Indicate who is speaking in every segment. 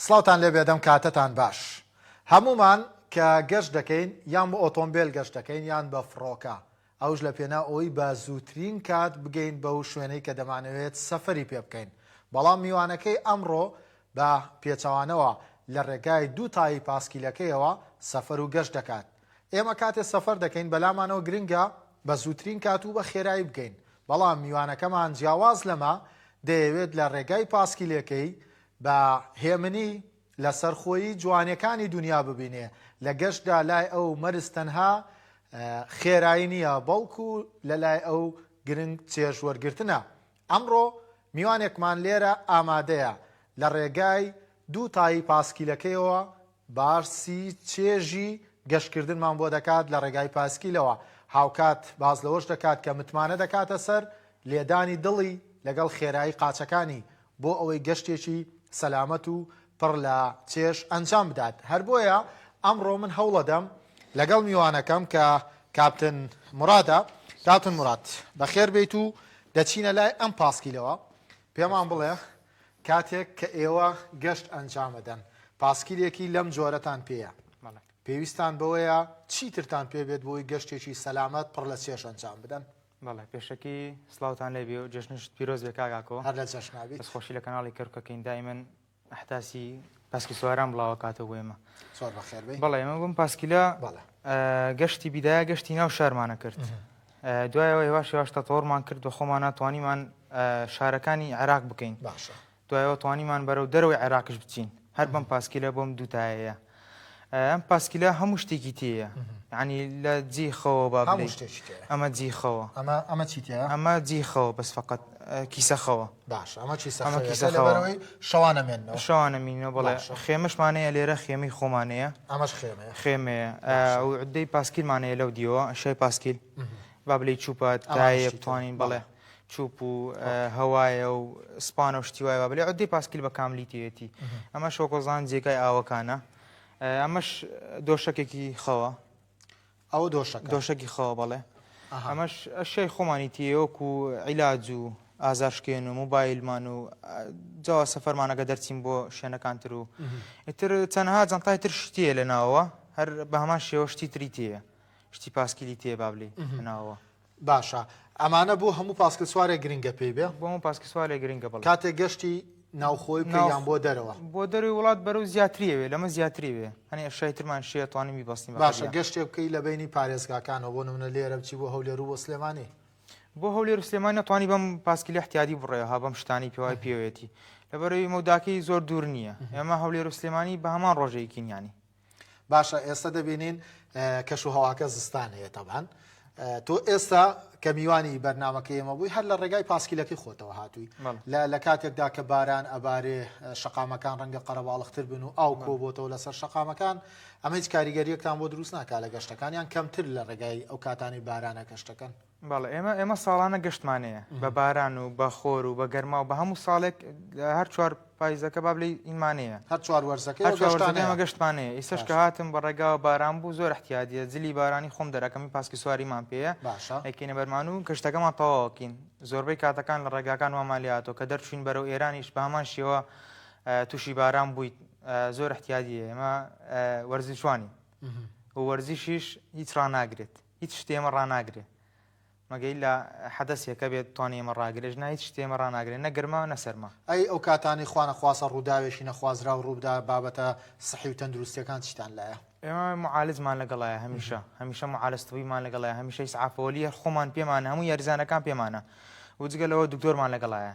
Speaker 1: سڵاوتان لێبێ دەم کاتەتان باش. هەموومان کە گەشت دەکەین یان بە ئۆتۆمبێل گەشت دەکەین یان بە فڕۆکە ئەوش لە پێناو ئەوەی بە زووترین کات بگەین بەو شوێنەی کە دەمانەوێت سەفەری پێ بکەین بەڵام میوانەکەی ئەمڕۆ بە پێچەوانەوە لە ڕێگای دوو تایی پاسکیلەکەیەوە سەفەر و گەشت دەکات ئێمە کاتێ سەفەر دەکەین بەلامانەوە گرنگە بە زووترین کات و بە خێرایی بگەین بەڵام میوانەکەمان جیاواز لەمە دەیەوێت لە ڕێگای پاسکیلەکەی بە هێمنی لەسەرخۆیی جوانیەکانی دونیا ببینێ، لە گەشتدا لای ئەو مەرج تەنها خێرایی نیە بەڵکو لەلای ئەو گرنگ چێژ وەرگرتنە. ئەمڕۆ میوانێکمان لێرە ئامادەیە لە ڕێگای دوو تایی پاسکیلەکەیەوە باسی چێژی گەشتکردنمان بۆ دەکات لە ڕێگای پاسکیلەوە، هاوکات باس لەوەش دەکات کە متمانە دەکاتە سەر لێدانی دڵی لەگەڵ خێرایی قاچەکانی بۆ ئەوەی گەشتێکی سەلامەت و پڕ لە چێژ ئەنجام بدات. هەر بۆیە ئەمڕۆ من هەوڵەدەم لەگەڵ میوانەکەم کە کاپتن مورادە، کاپتن موراد بەخێر بێیت و دەچینە لای ئەم پاسکیلەوە، پێمان بڵێ کاتێک کە ئێوە گەشت ئەنجامەدەن پاسکیلێکی لەم جۆرەتان پێیە، پێویستان بەوەیە چیترتان پێ بێت بۆی گەشتێکی سەلامەت پڕ لە چێژ ئەنجام بدەن؟
Speaker 2: بەڵێ پێشەکی سڵاوتان لێ بێ و جەژنشت پیرۆز بێ کاک ئاکۆ.
Speaker 1: هەر لە جەژنا بیت.
Speaker 2: دەست خۆشی لە کەناڵی کەرکوکەکەین دایمەن ئەحداسی پاسکی سواران بڵاوە کاتەوە بۆ ئێمە.
Speaker 1: زۆر بەخێر بێی.
Speaker 2: بەڵێ ئێمە بەم پاسکیلە
Speaker 1: بەڵێ.
Speaker 2: گەشتی بیدایە گەشتی ناو شارمانە کرد. دوایەوە هێواش هێواش تەتەوەرمان کرد بە خۆمانە توانیمان شارەکانی عێراق بکەین.
Speaker 1: باشە.
Speaker 2: دوایەوە توانیمان بەرەو دەرەوەی عێراقیش بچین هەر بەم پاسکیلە بۆم دوو تایەیە ئەم پاسکیلە هەموو شتێکی تێیە ینی لە جی خەوە با
Speaker 1: هەموو شتێکی تێیە
Speaker 2: ئەمە جی خەوە
Speaker 1: ئەمە ئەمە چی تێیە
Speaker 2: ئەمە جی خەوە بەس فقط کیسە خەوە
Speaker 1: باش ئەمە کیسە ئەمە کیسە لەبەرەوەی شەوانە مێنەوە
Speaker 2: شەوانە مینەوە بەڵێ خێمەشمانەیە لێرە خێمەی خۆمانەیە
Speaker 1: ئەمەش خێمەیە
Speaker 2: خێمەیە و عدەی پاسکیلمانەیە لەو دیوە شای پاسکیل با بلێ چوپە تایە بتوانین بەڵێ چوپ و هەوایە و سپانە و شتی وایە با بلێ عدەی پاسکیل بە کاملی تێیەتی ئەمەش وەکۆزان جێگای ئاوەکانە ئەمەش دۆشەکێکی خەوە
Speaker 1: ئەوە دۆشەکە
Speaker 2: دۆشەکی خەوە بەڵێ ئەمەش ئەشیای خۆمانی تێیە وەکو عیلاج و ئازارشکێن و موبایلمان و جاوا سەفەرمانەکە دەرچین بۆ شوێنەکان تر و ئیتر چەندها جەنتای تر شتیە لە ناوەوە هەر بە هەمان شێوە شتی تری تێیە شتی پاسکیلی تێ بابلی ناوەوە
Speaker 1: باشە ئەمانە بۆ هەموو پاسکل سوارێک گرنگە پێی بێ؟
Speaker 2: بۆ هەموو پاسکل سوارێک گرنگە بەڵێ.
Speaker 1: کاتێک گەشتی ناوخۆی بکەی یان بۆ دەرەوە؟
Speaker 2: بۆ دەرەوەی وڵات بەرەو زیاتری ئەوێ لەمە زیاتری ئەوێ هەنێ ئەشیای ترمان شێ توانین بیبەستین
Speaker 1: بە باشە گەشتێک بکەی لە بەینی پارێزگاکانەوە بۆ نمونە لێرە بچی بۆ هەولێر و بۆ سلێمانی؟
Speaker 2: بۆ هەولێر و سلێمانی نەتوانی بەم پاسکیلی احتیادی بڕێ ها بەم شتانی پێوای پێوێتی لەبەرەوەی مەوداکەی زۆر دوور نییە ئێمە هەولێر و سلێمانی بە هەمان ڕۆژەیەکین یانی.
Speaker 1: باشە ئێستا دەبینین کەش و هەواکە زستان هەیە تەبان تۆ ئێستا کە میوانی بەرنمەکە ئێمە بووی هەر لە ڕێگای پاسکیلەکەی خۆتەوە هاتووی لە کاتێکدا کە باران ئەبارێ شقامەکان ڕەنگە قەرەباڵختر بن و ئاو کۆ بۆتەوە لەسەر شقامەکان ئەمە هیچ کاریگەریەکتان بۆ دروست ناکا لە گەشتەکانیان کەمتر لە ڕێگای ئەو کاتانی بارانە گەشتەکەن
Speaker 2: بەڵێ ئێمە ئێمە ساڵانە گەشتمانەیە بە باران و بە خۆر و بە گەرما و بە هەموو ساڵێک هەر چوار پایزەکە با بلێی ئینمانەیە
Speaker 1: هەر چوار وەرزەکەی هەر چوار وەرزەکەی
Speaker 2: ئێمە گەشتمانەیە ئیسەش کە هاتم بە ڕێگاوە باران بوو زۆر احتیادیە جلی بارانی خۆم دەرەکەمی پاسکی سواریمان پێیە
Speaker 1: باشە
Speaker 2: ئەیکەینە بەرمان و گەشتەکەمان تەواوەکەین زۆربەی کاتەکان لە ڕێگاکان وامان لێ هاتووە کە دەرچوین بەرەو ئێرانیش بە هەمان شێوە تووشی باران بوویت زۆر احتیادیە ئێمە وەرزشوانی و وەرزشیش هیچ ڕاناگرێت هیچ شتێ ئێمە ڕاناگرێ مەگە ئیلا حەدەسێکە بێت توانی ئێمە ڕاگرێ ژنا هیچ شتێ ئێمە ڕاناگرێ نە گەرما نە سەرما.
Speaker 1: ئەی ئەو کاتانەی خوانەخواستە ڕووداوێکی نەخوازراو ڕووبدا بابەتە سحی و تەندروستیەکان چیتان لایە؟
Speaker 2: ئێمە معالجمان لەگەڵایە هەمیشە هەمیشە معالج طبیمان لەگەڵایە هەمیشە ئیسعافەوەلی هەر خۆمان پێمانە هەموو یاریزانەکان پێمانە و جگە لەوە دکتۆرمان لەگەڵایە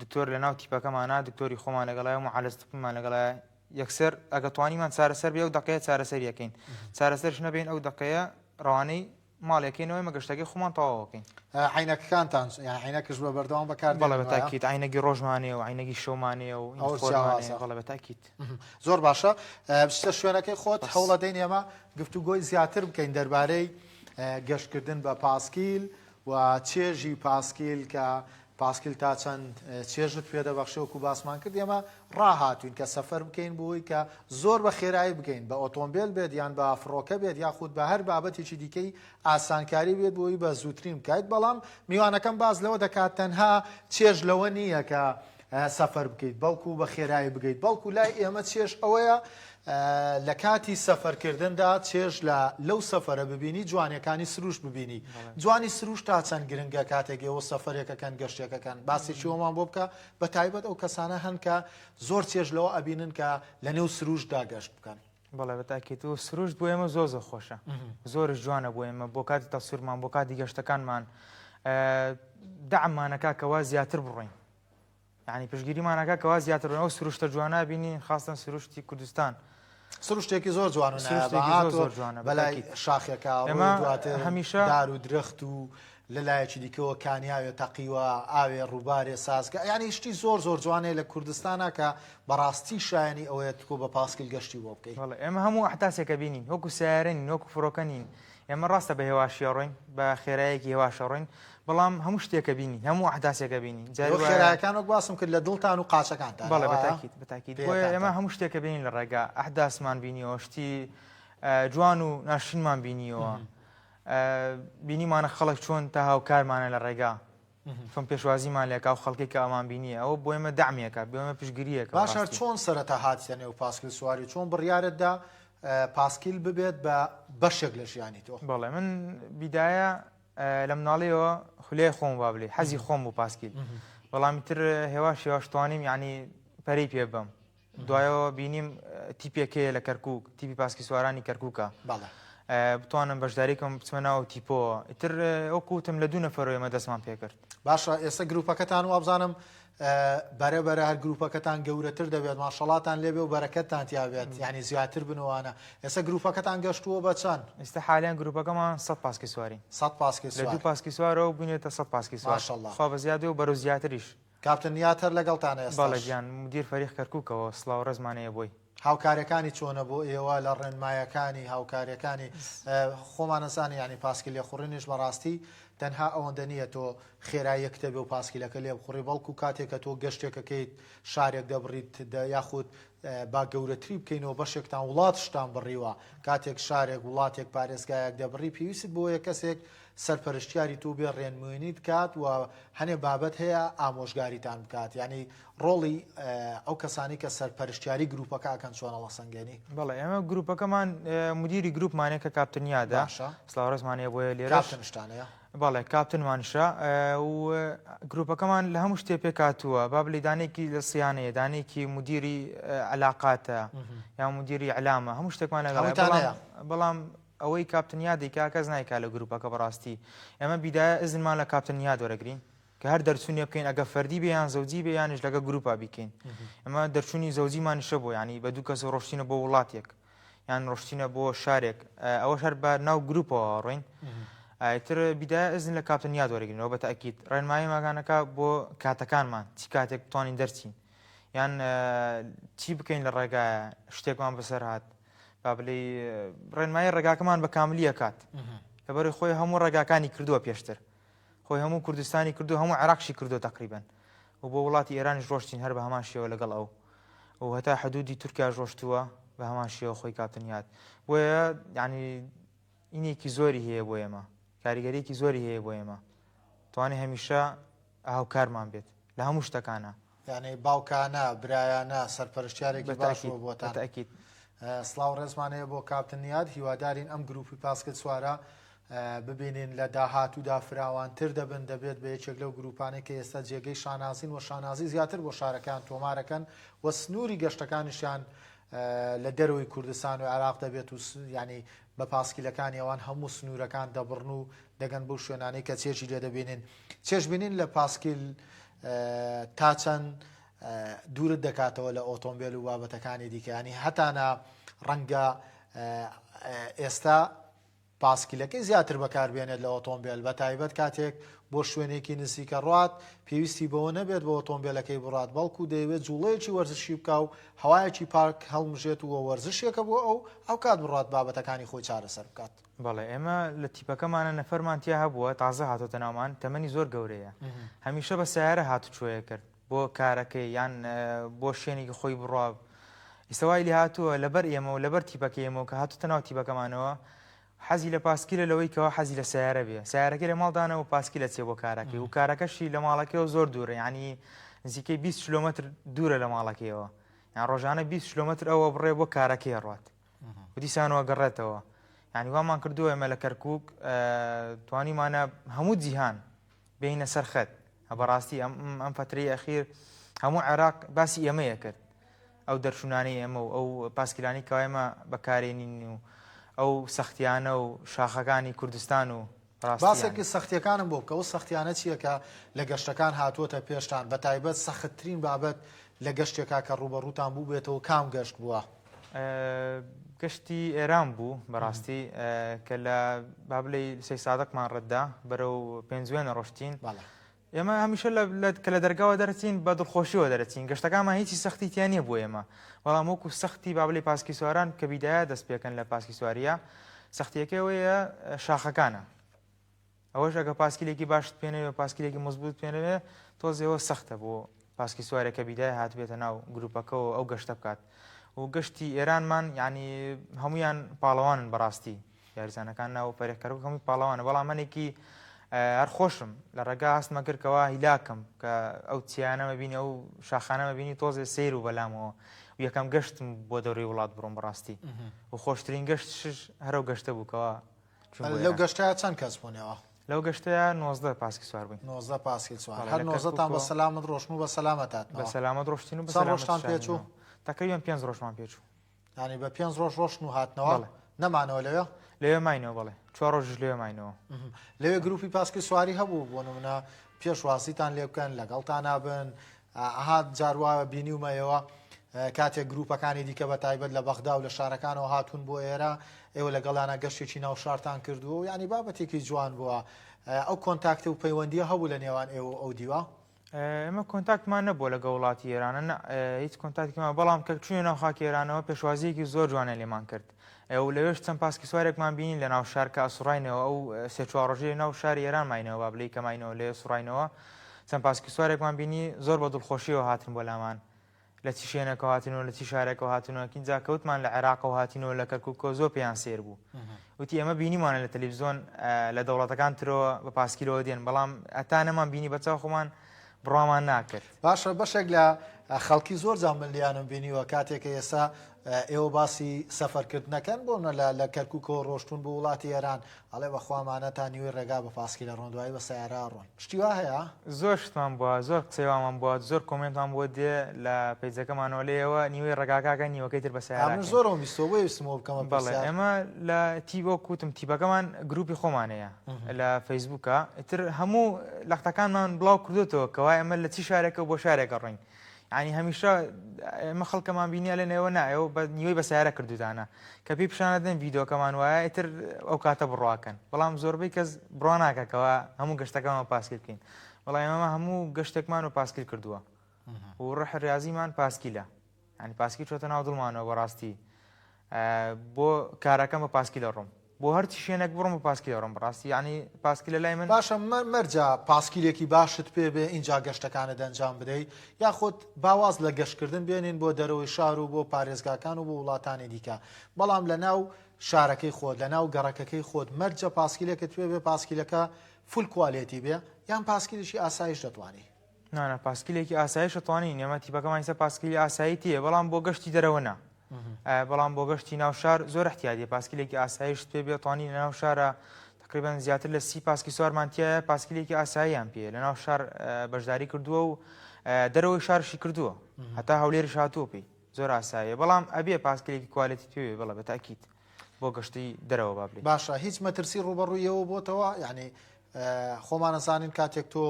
Speaker 2: دکتۆر لەناو تیپەکەمانە دکتۆری خۆمان لەگەڵایە و معالج طبیمان لەگەڵایە یەکسەر ئەگە توانیمان چارەسەر بێ ئەو دەقەیە چارەسەری ئەکەین چارەسەرش نەبین ئەو دەقەیە ڕەوانەی ماڵێکەینەوە ئێمە گەشتەکەی خۆمان تەواوەکەین.
Speaker 1: عەینەکەکانتان یان عەینەکش بە بەردەوام بەکار
Speaker 2: بەڵێ بە تاکید عەینەگی ڕۆژمانەیە و عەینەگی شەومانەیە و
Speaker 1: ئەوە جیاوازە
Speaker 2: بەڵێ بە تاکید.
Speaker 1: زۆر باشە بچتە شوێنەکەی خۆت هەوڵەدەین ئێمە گفتوگۆی زیاتر بکەین دەربارەی گەشتکردن بە پاسکیل و چێژی پاسکیل کە پاسکیل تا چەند چێژت پێدەبەخشێ وەکو باسمان کرد ئێمە ڕاهاتوین کە سەفەر بکەین بۆی کە زۆر بە خێرایی بگەین بە ئۆتۆمبێل بێت یان بە فڕۆکە بێت یاخود بە هەر بابەتێکی دیکەی ئاسانکاری بێت بۆی بە زووترین بکات بەڵام میوانەکەم باس لەوە دەکات تەنها چێژ لەوە نییە کە. سەفەر بکەیت بەڵکو بە خێرایی بگەیت بەڵکو لای ئێمە چێژ ئەوەیە لە کاتی سەفەرکردندا چێژ لە لەو سەفەرە ببینی جوانیەکانی سروشت ببینی جوانی سروشت تا چەند گرنگە کاتێک ئێوە سەفەرێکەکەن گەشتێکەکەن باسێکی ئەومان بۆ بکە بە تایبەت ئەو کەسانە هەن کە زۆر چێژ لەوە ئەبینن کە لە نێو سروشتدا گەشت بکەن.
Speaker 2: بەڵێ بە تاکید و سروشت بۆ ئێمە زۆر زۆر خۆشە زۆرش جوانە بۆ ئێمە بۆ کاتی تەسویرمان بۆ کاتی گەشتەکانمان دەعممانەکە کەوا زیاتر بڕۆین یانی پشتگیریمان ئەکا کەوا زیاتر بڕۆین ئەو سروشتە جوانە بینین خاستەن سروشتی کوردستان.
Speaker 1: سروشتێکی زۆر جوان و نایابە
Speaker 2: سروشتێکی زۆر
Speaker 1: هاتۆ
Speaker 2: زۆر جوانە
Speaker 1: بەلای
Speaker 2: بەتاکید.
Speaker 1: شاخێکا ڕۆی
Speaker 2: ئێمە
Speaker 1: دواتر
Speaker 2: هەمیشە
Speaker 1: دار و درەخت و لە لایەکی دیکەوە کانیاوێ تەقیوە ئاوێ ڕووبارێ سازکە یانی شتی زۆر زۆر جوانەیە لە کوردستانا کە بەڕاستی شایەنی ئەوەیە تۆ بە پاسکیل گەشتی بۆ بکەی.
Speaker 2: بەڵێ ئێمە هەموو ئەحداسێکە بینین وەکو سەیارە نین وەکو فڕۆکە نین ئێمە ڕاستە بە هێواشی ئەڕۆین بە خێرایەکی هێواش ئەڕۆین بەڵام هەموو شتێکە بینین هەموو ئەحداسێکە بینین جاری
Speaker 1: ئێوە
Speaker 2: وایە
Speaker 1: خێرایەکان وەک باسم کرد لە دڵتان و قاچەکانتانە
Speaker 2: بەڵێ
Speaker 1: وایە؟
Speaker 2: بەتاکید بەتاکید بۆیە ئێمە
Speaker 1: پێیەکانتان.
Speaker 2: هەموو شتێکە بینین لە ڕێگا ئەحداسمان بینیەوە شتی جوان و ناشرینمان بینیەوە بینیمانە خەڵک چۆن تا هاوکارمانە لە ڕێگا چۆن پێشوازیمان لێکا و خەڵکی کە ئەمان بینیە ئەوە بۆ ئێمە دەعمێکە بۆ ئێمە پشتگیریەکە
Speaker 1: باشە
Speaker 2: بەڕاستی.
Speaker 1: چۆن سەرەتا هاتیتە نێو پاسکیل سواری و چۆن بڕیارت دا پاسکیل ببێت بە بەشێک لە ژیانی تۆ؟
Speaker 2: بەڵێ من بیدایە لە مناڵیەوە خولیای خۆم با بلێ حەزی خۆم بوو پاسکیل بەڵام تر هێواش هێواش توانیم یعنی پەرەی پێ بەم دوایەوە بینیم تیپێک هەیە لە کەرکک تیپی پاسکی سوارانی کەرکووکە بتوانم بەشداریکەم بچمە ناو تیپۆوە ئیتر وەکو وتم لە دوو نەفەرەوە ئێمە دەستمان پێکرد.
Speaker 1: باشە ئێستا گروپەکەتان وابزانم بەرە بەرە هەر گروپەکەتان گەورەتر دەبێت ماشەڵاتان لێبێ و بەرەکەتتان تیا بێت یعنی زیاتر بنوانە ئێستا گروپەکەتان گەشتووە بە چەند؟
Speaker 2: ئێستا حالیان گروپەکەمان 100 پاسکی سوارین
Speaker 1: 100 پاسکی
Speaker 2: لە دوو پاسکی سوارەوە بووینەتە 100 پاسکی سوار
Speaker 1: ماشەڵڵا
Speaker 2: خوا بە زیادێ و بەرەو زیاتریش.
Speaker 1: کاپتن نیات هەر لەگەڵتانە
Speaker 2: بەڵێ
Speaker 1: ئێستاش؟
Speaker 2: گیان مدیر فەریق کەرکوکەوە سڵاو ڕێزمان هەیە بۆی.
Speaker 1: هاوکاریەکانی چۆنە بۆ ئێوە لە ڕێنمایەکانی هاوکاریەکانی خۆمان ئەزانین یانی پاسکیل لێخوڕینیش بەڕاستی تەنها ئەوەندە نییە تۆ خێراییەکتە بێ و پاسکیلەکە لێ بخوڕی بەڵکو کاتێک کە تۆ گەشتێکەکەیت شارێک دەبڕیت یاخود با گەورەتری بکەینەوە بەشێکتان وڵاتشتان بڕیوە کاتێک شارێک وڵاتێک پارێزگایەک دەبڕی پێویستت بۆیە کەسێک سەرپەرشتیاری تۆ بێ ڕێنموێنیت کات و هەنێ بابەت هەیە ئامۆژگاریتان بکات یانی ڕۆڵی ئەو کەسانی کە سەرپەرشتیاری گروپەکە ئەکەن چۆن هەڵەسەنگێنی؟
Speaker 2: بەڵێ ئێمە گروپەکەمان مدیری گروپمانە کە کاپتن یادە
Speaker 1: باشە
Speaker 2: سڵاو ڕێزمان هەیە بۆیە لێرەش
Speaker 1: کاپتنشتان هەیە؟
Speaker 2: بەڵێ کاپتنمانشە و گروپەکەمان لە هەموو شتێ پێکهاتووە با بڵێی دانەیەکی لە سیانەیە دانەیەکی مدیری علاقاتە یان مدیری ئیعلامە هەموو شتێکمان لەگەڵ
Speaker 1: هەمووتان هەیە؟
Speaker 2: بەڵام ئەوەی کاپتن یاد دەیکا کەس نایکا لە گروپەکە بەڕاستی ئێمە بیدایە ئزنمان لە کاپتن یاد وەرەگرین کە هەر دەرچوونێ بکەین ئەگە فەردی بێ یان زەوجی بێ یانیش لەگە گروپا بیکەین ئەمە دەرچوونی زەوجیمانیشە بۆ ینی بە دوو کەس ڕۆشتینە بۆ وڵاتێک یان ڕۆشتینە بۆ شارێک ئەوەش هەر بە ناو گروپەوە ڕۆین ئایتر بیدایە ئزن لە کاپتن یاد وەرەگرینەوە بە تاکیت ڕێنمایی ماگانەکە بۆ کاتەکانمان چی کاتێک بتوانین دەرچین یان چی بکەین لە ڕێگایە شتێکمان بەسەر هات با بلێی ڕێنمایی ڕێگاکەمان بە کاملی ئەکات لەبەری خۆی هەموو ڕێگاکانی کردووە پێشتر خۆی هەموو کوردستانی کردو هەموو عێراقشی کردو تقریبن و بۆ وڵاتی ئێرانیش ڕۆشتین هەر بە هەمان شێوە لەگەڵ ئەو و هەتا حدودی تورکیا ڕۆشتووە بە هەمان شێوە خۆی کاپتن یاد بۆیە یعنی ئینێکی زۆری هەیە بۆ ئێمە کاریگەریەکی زۆری هەیە بۆ ئێمە توانێ هەمیشە هاوکارمان بێت لە هەموو شتەکانە.
Speaker 1: یانی باوکانە، برایانە، سەرپەرشتیارێکی باش بووە بۆتان.
Speaker 2: بەتەئکید.
Speaker 1: سڵاو ڕێزمان هەیە بۆ کاپتن نیاد، هیوادارین ئەم گروپی پاسکل سوارە ببینین لە داهاتوودا فراوانتر دەبن، دەبێت بە یەکێک لەو گروپانەی کە ئێستا جێگەی شانازین و شانازی زیاتر بۆ شارەکەیان تۆمارەکەن و سنووری گەشتەکانیشیان لە دەرەوەی کوردستان و عێراق دەبێت و یانی بە پاسکیلەکانی ئەوان هەموو سنوورەکان دەبڕن و دەگەن بەو شوێنانەی کە چێژی لێ دەبینن. چێژبینین لە پاسکیل تا چەند دوورت دەکاتەوە لە ئۆتۆمبێل و بابەتەکانی دیکە ینی هەتانە ڕەنگە ئێستا پاسکیلەکەی زیاتر بەکاربێنێت لە ئۆتۆمبێل بە تایبەت کاتێک بۆ شوێنێکی نزیکە ڕات پێویستی بەوە نەبێت بە ئۆتۆمبێلەکەی بڕات بەڵکو دەیەوێت جوڵەیەکی وەرزشی بکا و هەوایەکی پاک هەڵمژێت و وەرزشێکە بۆ ئەو ئەوکات بڕات بابەتەکانی خۆی چارەسەر بکات.
Speaker 2: بەڵێ ئێمە لە تیپەکەمانە نەفەرمان تیا هەبووە تازە هاتۆتە ناومان تەمەنی زۆر گەورەیە هەمیشە بە سیارە هاتوچۆیە کرد بۆ کارەکەی یان بۆ شوێنێکی خۆی بڕوا ئیستا وای لێ هاتووە لەبەر ئێمە و لەبەر تیپەکەی ئێمەوە کە هاتوتە ناو تیپەکەمانەوە حەزی لە پاسکیلە لەوەی کەوا حەزی لە سیارە بێ سیارەکەی لە ماڵ دانەوە پاسکیلە چێ بۆ کارەکەی و کارەکەشی لە ماڵەکەیەوە زۆر دوورە یعنی نزیکەی 20 کیلۆمەتر دوورە لە ماڵەکەیەوە یان ڕۆژانە 20 کیلۆمەتر ئەوە بڕێ بۆ کارەکەی ڕات و دیسانەوە گەڕێتەوە یعنی وامان کردووە ئێمە لە کەرکک توانیمانە هەموو جیهان بێینە سەر خەت بەڕاستی ئەم ئەم فترەی ئەخیر هەموو عێراق باسی ئێمەیە کرد ئەو دەرچوونانەی ئێمە و ئەو پاسکیلانی کە ئێمە بەکارێنین و ئەو سەختیانە و شاخەکانی کوردستان و
Speaker 1: باسێکی سەختیەکانم بۆ بکە ئەو سەختیانە چییە کە لە گەشتەکان هاتووەتە پێشتان بە تایبەت سەختترین بابەت لە گەشتێکا کە ڕووبەڕووتان بووبێتەوە کام گەشت بووە؟
Speaker 2: گەشتی ئێران بوو بەڕاستی کە لە بابلەی سەی سادقمان ڕەتدا بەرەو پێنجوێنە ڕۆشتین ئێمە هەمیشە کە لە دەرگاوە دەرەچین بە دڵخۆشیەوە دەرەچین گەشتەکانمان هیچی سەختی تیا نییە بۆ ئێمە بەڵام وەکو سەختی بابلی پاسکی سواران کە بیدایە دەست پێکەن لە پاسکی سواریە سەختیەکەی ئەوەیە شاخەکانە ئەوەش ئەگە پاسکیلێکی باشت پێنەوێ پاسکیلێکی مزبوط پێنەوێ تۆزێەوە سەختە بۆ پاسکی سوارێک کە بیدای هاتبێتە ناو گروپەکەەوە ئەو گەشتە بکات و گەشتی ئێرانمان یعنی هەمویان پاڵەوانن بەڕاستی یاریزانەکان ناو فەریق کەرکوک هەمووی پاڵەوانە بەڵام منێکی هەر خۆشم لە ڕێگا هەستمە کرد کەوا هیلاکم کە ئەو چیانەمە بینی ئەو شاخانەمە بینی تۆزێ سیر و بەلامەوە و یەکەم گەشتم بۆ دەوری وڵات بڕۆم بەڕاستی و خۆشترین گەشت شش هەرو گەشتە بوو کەوا
Speaker 1: لەو گەشتە چەند کەس بوونەوە؟
Speaker 2: لەو گەشتەیە 19 پاسکی سوار بووین
Speaker 1: 19 پاسکی سوار هەر 19تان بە سەلامت ڕۆشن و بە سەلامەت
Speaker 2: هاتنەوە بە سەلامەت ڕۆشتین و
Speaker 1: بە سەلامەت پێچوو
Speaker 2: تقریبا پێنج ڕۆژمان پێچوو
Speaker 1: یانی بە پێنج ڕۆژ ڕۆشتن و هاتنەوە نەمانەوە لەوێ؟
Speaker 2: لەوێ ماینەوە بەڵێ چوار ڕۆژیش لەوێ ماینەوە.
Speaker 1: لەوێ گروپی پاسکیل سواری هەبوو بۆ نمونە پێشوازیتان لێ بکەن لەگەڵتان نابن ئەها جار وا بینیومە ئێوە کاتێک گروپەکانی دیکە بە تایبەت لە بەغدا و لە شارەکانەوە هاتوون بۆ ئێرە ئێوە لەگەڵیانە گەشتێکی ناو شارتان کردووە و ینی بابەتێکی جوان بووە ئەو کۆنتاکتە و پەیوەندیە هەبوو لە نێوان ئێوە ئەو دیوە؟
Speaker 2: ئێمە کۆنتاکتمان نەبووە لەگەڵ وڵاتی ئێرانە نا هیچ کۆنتاکتێکمان بەڵام کە چووینە ناو خاکی ئێرانەوە پێشوازییەکی زۆر جوانیان لێمان کرد و لەوێش چەند پاسکی سوارێکمان بینی لە ناو شار کە ئەسوڕاینەوە ئەو سێ چوار ڕۆژەی ناو شاری ئێران ماینەوە با بلێی کە ماینەوە لێ سوڕاینەوە چەند پاسکی سوارێکمان بینی زۆر بە دڵخۆشیەوە هاتن بۆ لامان لە چی شوێنێکەوە هاتینەوە لە چی شارێکەوە هاتینەوە کینجا کەوتمان لە عێراقەوە هاتینەوە لە کەرکووکەوە زۆر پێیان سێر بوو وتی ئێمە بینیمانە لە تەلەڤزیۆن لە دەوڵەتەکان ترەوە بە پاسکیلەوە دێن بەڵام هەتا نەمان بینی بە چاو خۆمان بڕوامان ناکرد.
Speaker 1: باشە بەشێک لە خەڵکی زۆر جار من لیانم بینیوە کاتێک کە ئێستا ئێوە باسی سەفەرکردنەکەن بۆ نە لە کەرکووکەوە ڕۆشتون بۆ وڵاتی ئێران ئەڵێ بەخوامانە تا نیوەی ڕێگا بە پاسکیلە ڕۆن دوایی بە سەیارە ڕۆن شتی وا هەیە؟
Speaker 2: زۆر شتمان بووە زۆر قسەی وامان بووە زۆر کۆمێنتمان بۆ دێ لە پەیجەکەمانەوە لێیەوە نیوەی ڕێگاکە نیوەکەی تر بە سەیارە
Speaker 1: من زۆرم بیستەوە بۆیە ویستم ئەوە بکەمە
Speaker 2: بەڵێ ئێمە لە تی وەک وتم تیپەکەمان گروپی خۆمان هەیە لە فەیسبووکە ئیتر هەموو لەختەکانمان بڵاو کردوێتەوە کەوا ئێمە لە چی شارێکە بۆ شارێکە ڕۆین یعنی هەمیشە ئێمە خەڵکەمان بینیە لە نێوە نایەوە بە نیوەی بە سیارە کردوتانە کە پێی پیشانەدەن ڤیدۆکەمان وایە ئیتر ئەو کاتە بڕواکەن بەڵام زۆربەی کەس بڕوا ناکەکەوە هەموو گەشتەکەمان پاسکیل بکەین بەڵام ئێمە هەموو گەشتێکمان و پاسکیل کردووە و ڕح ریازیمان پاسکیلە ینی پاسکیل چۆتە ناو دڵمانەوە بەڕاستی بۆ کارەکەم بە پاسکیلە ڕۆم بۆ هەرچی شوێنێک بڕۆم بە پاسکیل دەڕۆم بەڕاستی یانی پاسکیل لە لای من.
Speaker 1: باشە مەرجە پاسکیلێکی باشت پێ بێ ئینجا گەشتەکانت ئەنجام بدەی یاخود با واز لە گەشتکردن بێنین بۆ دەرەوەی شار و بۆ پارێزگاکان و بۆ وڵاتانی دیکە بەڵام لە ناو شارەکەی خۆت لە ناو گەڕەکەکەی خۆت مەرجە پاسکیلێکت پێ بێ پاسکیلەکە full quality بێ یان پاسکیلێکی ئاسایش دەتوانی؟
Speaker 2: نانا پاسکیلێکی ئاسایش ئەتوانین ئێمە تیپەکەمان ئیستا پاسکیلی ئاسایی تێیە بەڵام بۆ گەشتی دەرەوە نا بەڵام بۆ گەشتی ناو شار زۆر احتیادیە پاسکیلێکی ئاسایشت پێ بێ توانی لە ناو شارە تقریبا زیاتر لە سی پاسکی سوارمان تایە پاسکیلێکی ئاساییان پێ لە ناو شار بەشداری کردووە و دەرەوەی شارشی کردووە هەتا هەولێریش هاتووە پێی زۆر ئاساییە بەڵام ئەبێ پاسکیلێکی quality پێ بڵێ بە تاکیت بۆ گەشتی دەرەوە با بڵێ
Speaker 1: باشە هیچ مەترسی ڕوبەڕوویەوە بۆتەوە یعنی خۆمانەزانین کاتێک تۆ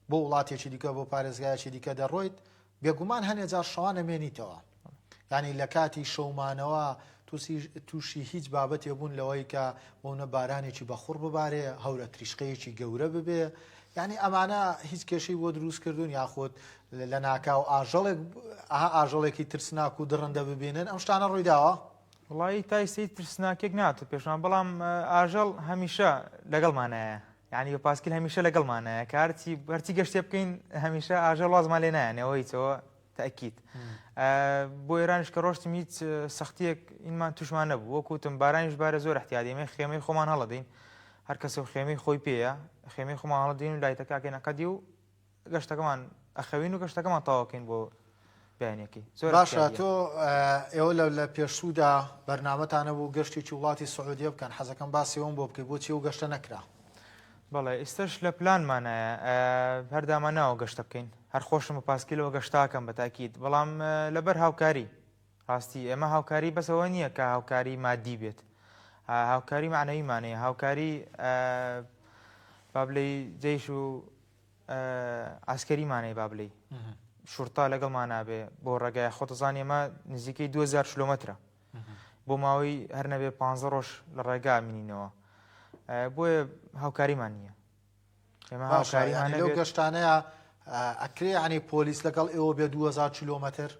Speaker 1: بۆ وڵاتێکی دیکە بۆ پارێزگایەکی دیکە دەڕۆیت بێگومان هەنێ جار شەوان ئەمێنیتەوە یانی لە کاتی شەومانەوە تووشی هیچ بابەتێ بوون لەوەی کە بۆنە بارانێکی بەخوڕ ببارێ هەورە تریشقەیەکی گەورە ببێ یعنی ئەمانە هیچ کێشەی بۆ دروست کردوون یاخود لە ناکاو ئاژەڵێک ئەها ئاژەڵێکی ترسناک و دڕندە ببینن ئەم شتانە ڕوویداوە؟
Speaker 2: وڵی تا ئیستا ترسناکێک ناتە پێشمان بەڵام ئاژەڵ هەمیشە لەگەڵمانایە یعنی بە پاسکیل هەمیشە لەگەڵمانایە کە هەرچی هەرچی گەشتێ بکەین هەمیشە ئاژەڵ وازمان لێ نایەنەوە هیچەوە تاکیت بۆ ئێرانش کە ڕۆشتم هیچ سەختیەک ئینمان توشمان نەبوو وەکوتم بارانیش بارە زۆر احتیادی ئێمە خێمەی خۆمان هەڵەدەین هەر کەسە و خێمەی خۆی پێیە خێمەی خۆمان هەڵەدەین و لایتەکەکەی نەقەدی و گەشتەکەمان. ئەخەوین و گەشتەکەمان تەواوکەین بۆ بەیانەکەی. زۆر
Speaker 1: باشە
Speaker 2: احتیادیە.
Speaker 1: تۆ ئێوە لە لە پێشوودا بەرنامەتان هەبوو گەشتێکی وڵاتی سعودیە بکەن حەزەکەم باسی ئەوم بۆ بکەی بۆچی ئەو گەشتە نەکرا؟
Speaker 2: بەڵێ ئیستەش لە پلانمانایە هەر داماناوە گەشتە بکەین هەر خۆشم بە پاسکیلەوە گەشتاکەم بە تاکید بەڵام لەبەر هاوکاری ڕاستی ئێمە هاوکاری بەس ئەوە نییە کە هاوکاری مادی بێت هاوکاری معنەویمان هەیە هاوکاری با بلێی جەیش و عسکەریمان هەیە با بلێی شورتا لەگەڵمان نابێ بۆ ڕێگای خۆتەزانی ئێمە نزیکەی 2000 کیلۆمەترە بۆ ماوەی هەر نەبێ پ ڕۆژ لە ڕێگا منینەوە بۆیە هاوکاریمان نییە
Speaker 1: ئێمە هاوکاریمان لەو گەشتانەیە ئەکرێ ینی پۆلیس لەگەڵ ئێوە بێ 2000 کیلۆمەتر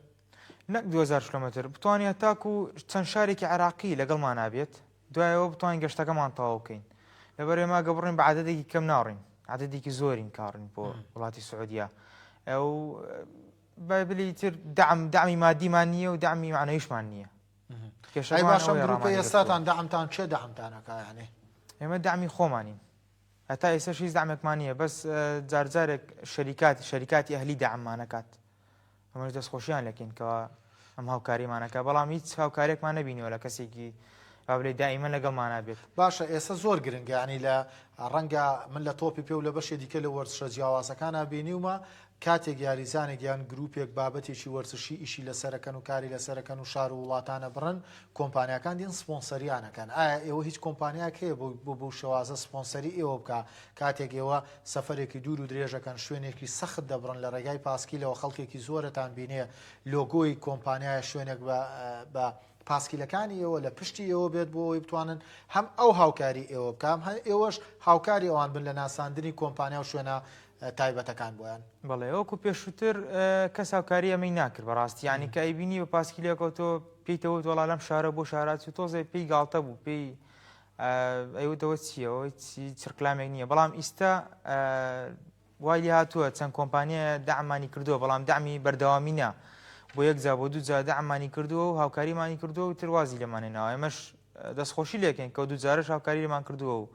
Speaker 2: نەک 2000 کیلۆمەتر بتوانێت تاکو چەند شارێکی عراقی لەگەڵمان نابێت دوایەوە بتوانین گەشتەکەمان تەواو بکەین لەبەر ئێمە گە بڕین بە عددێکی کەم ناڕین عددێکی زۆرین کاڕین بۆ وڵاتی سعودیا ئەو بابلی تر دەعم دەعمی مادیمان نییە و دەعمی معنەویشمان نییە.
Speaker 1: ئەی باشە ئەم گروپەی ئێستاتان دەعمتان کێ دەعمتان ئەکا یانی؟
Speaker 2: ئێمە دەعمی خۆمانین هەتا ئێستاش هیچ دەعمێکمان نییە بەس جارجارێک شەریکات شەریکاتی ئەهلی دەعممان ئەکات ئەمەش دەستخۆشیان لەکەین کەوا ئەم هاوکاریمانەکە بەڵام هیچ هاوکارێکمان نەبینیوە لە کەسێکی با بلێ دائیمە لەگەڵمانا بێت.
Speaker 1: باشە ئێستا زۆر گرنگە یانی لە ڕەنگە من لە تۆپی پێ و لە بەشێ دیکە لە وەرزشە جیاوازەکانا بینیومە کاتێک یاریزانێک یان گروپێک بابەتێکی وەرزشی ئیشی لەسەرەکەن و کاری لەسەرەکەن و شار و وڵاتان ئەبڕن کۆمپانیاکان دێن سپۆنسەریان ئەکەن ئایا ئێوە هیچ کۆمپانیایەک هەیە بۆ بۆ بەو شێوازە سپۆنسەری ئێوە بکا کاتێک ئێوە سەفەرێکی دوور و درێژەکەن شوێنێکی سەخت دەبڕن لە ڕێگای پاسکیلەوە خەڵکێکی زۆرتان بینێ لۆگۆی کۆمپانیایە شوێنێک بە بە پاسکیلەکانی ئێوە لە پشتی ئێوە بێت بۆ ئەوەی بتوانن هەم ئەو هاوکاری ئێوە بکەم هەم ئێوەش هاوکاری ئەوان بن لە ناساندنی کۆمپانیا و شوێنە تایبەتەکان بۆیان.
Speaker 2: بەڵێ وەکو پێشووتر کەس هاوکاری ئەمەی ناکرد بەڕاستی یانی کە ئەیبینی بە پاسکیلێکەوە تۆ پێی تەوت وەڵا لەم شارە بۆ شارا چوو تۆزێ پێی گاڵتە بوو پێی ئەیوتەوە چییە ئەوە چی ڕکلامێک نییە بەڵام ئیستا وای لێ هاتووە چەند کۆمپانیایە دەعمانی کردووە بەڵام دەعمی بەردەوامی نا بۆ یەک جا بۆ دوو جا دەعمانی کردووە و هاوکاریمانی کردووە و تر وازی لێمان هێناوە ئێمەش دەستخۆشی لێکەین کە دوو جارش هاوکاری لێمان کردووە و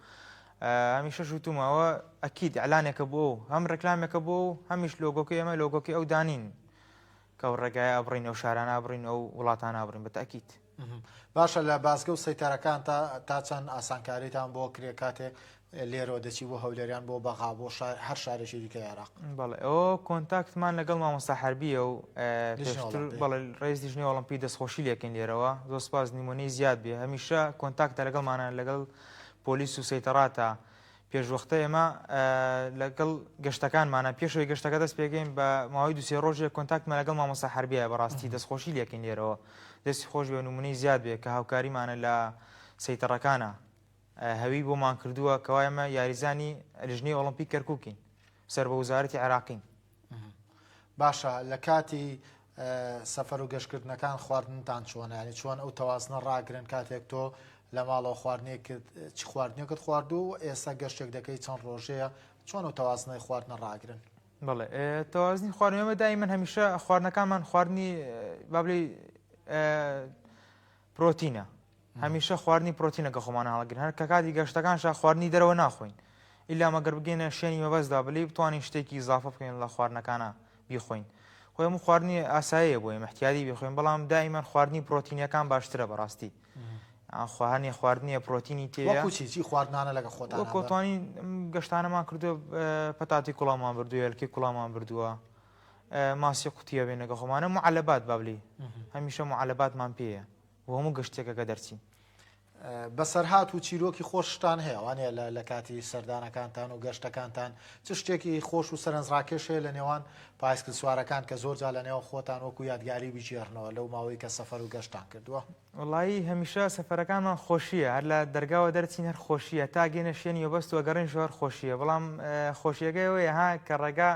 Speaker 2: هەمیشە شوتومە ئەوە ئەکید ئەلانێکە بۆ و هەم ڕێکلامێکە بۆ و هەمیش لۆگۆکەی ئێمە لۆگۆکەی ئەو دانین کە ئەو ڕێگایە ئەبڕین ئەو شارانە ئەبڕین ئەو وڵاتانە ئەبڕین بە تەئکید.
Speaker 1: باشە لە بازگە و سەیتەرەکان تا تا چەند ئاسانکاریتان بۆ کرێ کاتێک لێرەوە دەچی بۆ هەولێریان بۆ بەغا بۆ شار هەر شارێکی دیکەی عێراق؟
Speaker 2: بەڵێ ئەوە کۆنتاکتمان لەگەڵ مامۆستا حەربیە و پێشتر بەڵێ ڕێز لیژنەی ئۆڵۆمپی دەستخۆشی لێکەین لێرەوە زۆر سپاس نمونەی زیاد بێ هەمیشە کۆنتاکتە لەگەڵمانە لەگەڵ پۆلیس و سەیتەڕاتە پێشوەختە ئێمە لەگەڵ گەشتەکانمانە پێشەوەی گەشتەکە دەست پێکەین بە ماوەی دوسێ ڕۆژێک کۆنتاکتمان لەگەڵ مامۆستا حربیە بەڕاستی دەستخۆشی لێکەین لێرەوە دەستی خۆش بێ نمونەی زیاد بێ کە هاوکاریمانە لە سەیتەڕەکانە هەوی بۆمان کردووە کەوا ئێمە یاریزانی لژنەی ئۆڵمپی کەرکوکین سەر بە وزارەتی عێراقین.
Speaker 1: باشە لە کاتی سەفەر و گەشتکردنەکان خواردنتان چۆنە یانی چۆن ئەو تەوازنە ڕاگرن کاتێک تۆ لە ماڵەوە خواردنێکت چ خواردنێکت خواردوو و ئێستا گەشتێک دەکەی چەند ڕۆژەیە چۆن ئەو تەوازنەی خواردنە ڕاگرن؟
Speaker 2: بەڵێ تەوازنی خواردن ئێمە دایمەن هەمیشە خواردنەکانمان خواردنی بابلی پرۆتینە هەمیشە خواردنی پرۆتینە کە خۆمان هەڵگرن هەر کە کاتی گەشتەکانشا خواردنی دەرەوە ناخۆین ئیلا مەگەر بگەینە شوێنی مەبەستدا بلی بتوانین شتێکی ئیزافە بکەین لە خواردنەکانە بیخۆین خۆی هەموو خواردنی ئاساییە بۆ ئێمە احتیادی بیخۆین بەڵام دائیمەن خواردنی پرۆتینیەکان باشترە بەڕاستی خواهانی خواردنیە پرۆتینی تێیە
Speaker 1: وەکو چی چی خواردنانە لەگە خۆتان
Speaker 2: وەکو توانین گەشتانەمان کردووە پەتاتی کوڵامان بردووە هێلکەی کوڵامان بردووە ماسی قوتیە بێنەگە خۆمانە معلبات بابلی هەمیشە معلباتمان پێیە بۆ هەموو گەشتێکەکە دەرچین.
Speaker 1: بەسەرهات و چیرۆکی خۆشتان هەیە وانە لە کاتی سەردانەکانتان و گەشتەکانتان چ شتێکی خۆش و سەرنجڕاکێش هەیە لە نێوان پایسکل سوارەکان کە زۆر جار لە نێوان خۆتان وەکو یادگاری بیگێڕنەوە لەو ماوەی کە سەفەر و گەشتان کردووە؟
Speaker 2: وەڵایی هەمیشە سەفەرەکانمان خۆشییە هەر لە دەرگاوە دەرچین هەر خۆشییە تا گەینە شوێنی مەبەست و ئەگەڕێینشەوە هەر خۆشییە بەڵام خۆشییەکەی ئەوەیە ها کە ڕێگا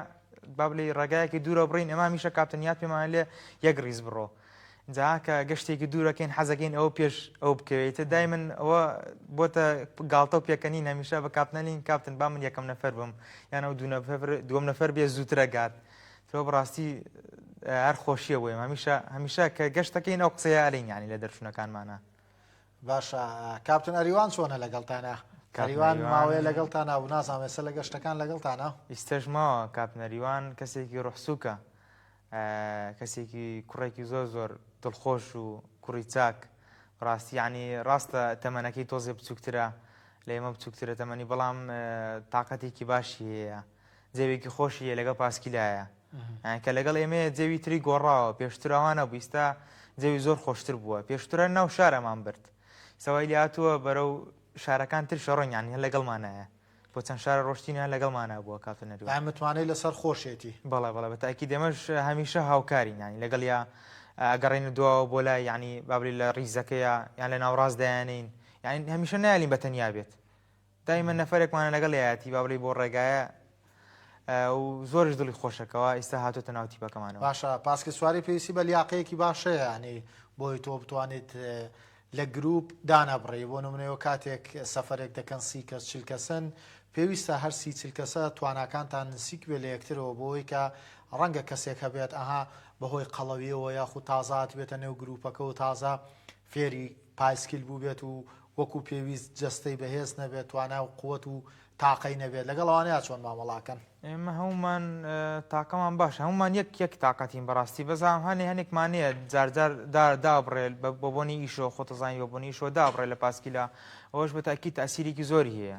Speaker 2: با بڵێی ڕێگایەکی دوورە بڕین ئێمە هەمیشە کاپتن یاد پێمان لێ یەک ڕیز بڕۆ جا کە گەشتێکی دوورەکەین حەزەکەین ئەوە پێش ئەو بکەوێت دایمن ئەوە بۆتە گاڵتە و پێکەنین هەمیشە بە کاپتنەلین کاپتن با من یەکەم نەفەر بم یان ئەو دوو نەفەر دووەم نەفەر بێ زووترە گات تۆ بەڕاستی هەر خۆشیە بۆ ئێمە هەمیشە هەمیشە کە گەشتەکەین ئەو قسەیە ئەلین یانی لە دەرچوونەکانمانە.
Speaker 1: باشە کاپتن ئەریوان چۆنە لەگەڵتانە؟
Speaker 2: کاک
Speaker 1: نەریوان
Speaker 2: نەریوان
Speaker 1: ماوەیە لەگەڵتانا بوو نازانم ئێستا لە گەشتەکان لەگەڵتانە؟
Speaker 2: ئیستەش ماوە کاک نەریوان کەسێکی ڕوح سووکە کەسێکی کوڕێکی زۆر زۆر دڵخۆش و کوڕی چاک ڕاستی یعنی ڕاستە تەمەنەکەی تۆزێ بچووکترە لە ئێمە بچووکترە تەمەنی بەڵام تاقەتێکی باشی هەیە جەوێکی خۆشی هەیە لەگەڵ پاسکیلایە کە لەگەڵ ئێمەیە جەوی تری گۆڕاوە پێشتر ئەوانە بوو ئیستا جەوی زۆر خۆشتر بووە پێشترە ناو شارەمان برد سەوای لاتووە بەرەو شارەکان تر شەڕۆن یان هەر لەگەڵمانایە بۆ چەند شارە ڕۆشتین هەر لەگەڵمانە بووە کاکە نەریوان.
Speaker 1: ئایا متمانەی لەسەر خۆشێتی؟
Speaker 2: بەڵێ بەڵێ بە تاکید ئێمەش هەمیشە هاوکارین یانی لەگەڵ یا ئەگەڕێین دواوە بۆ لای یانی با بڵێ لە ڕیزەکەیە یان لە ناوڕاست دایانین یانی هەمیشە نایەلین بە تەنیا بێت دایمە نەفەرێکمانە لەگەڵ یایەتی با بڵێ بۆ ڕێگایە و زۆریش دڵی خۆشەکەوە ئیستا هاتۆتە ناو تیپەکەمانەوە.
Speaker 1: باشە پاسکیل سواری پێویستی بە لیاقەیەکی باش هەیە یانی بۆی تۆ بتوانیت لە گروپ دانابڕێی بۆ نمونە ئێوە کاتێک سەفەرێک دەکەن سی کەس چل کەسن پێویستە هەر سی چل کەسە تواناکانتان نزیک بێ لە یەکترەوە بۆ ئەوەی کە ڕەنگە کەسێک هەبێت ئەها بەهۆی قەڵەویەوە یاخود تازە هاتبێتە نێو گروپەکە و تازە فێری پایسکیل بووبێت و وەکو پێویست جەستەی بەهێز نەبێت توانا و قوت و تاقەی نەبێت لەگەڵ ئەوانەیا چۆن مامەڵاکەن؟
Speaker 2: ئێمە هەموومان تاقەمان باشە هەموومان یەک یەک تاقەتین بەڕاستی بەس هەنێ هەنێکمان هەیە جار جار دا دابڕێ بە بۆنی ئیشەوە خۆتەزانی بە بۆنی ئیشەوە دابڕێ لە پاسکیلە ئەوەش بە تاکی تاسیرێکی زۆری هەیە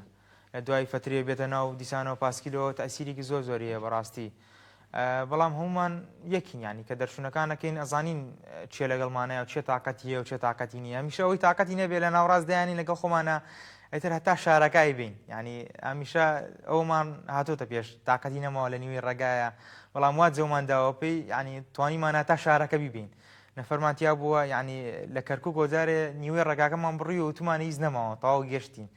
Speaker 2: لە دوای فترەیە بێتە ناو دیسانەوە پاسکیلەوە تاسیرێکی زۆر زۆری هەیە بەڕاستی بەڵام هەمومان یەکین ینی کە دەرچوونەکانەکەین ئەزانین چێ لەگەڵمانە و چێ تااقەتی هەیە و چێ تااقەتی نیە هەمیشە ئەوەی تااقەتی نەبێ لە ناوڕاست دایانی لەگەڵ خۆمانە ئیتر هەتا شارەکای بین ینی هەمیشە ئەومان هاتۆتە پێش تااقەتی نەماوە لە نیوەی ڕێگایە بەڵام وا جەومان داوە پێی ینی توانیمان تا شارەکە بیبین نەفەرمان تیا بووە ینی لە کەرکک گۆجارێ نیوەی ڕێگاکەمان بڕی و وتمان هیچ نەماوە تەواو گەشتین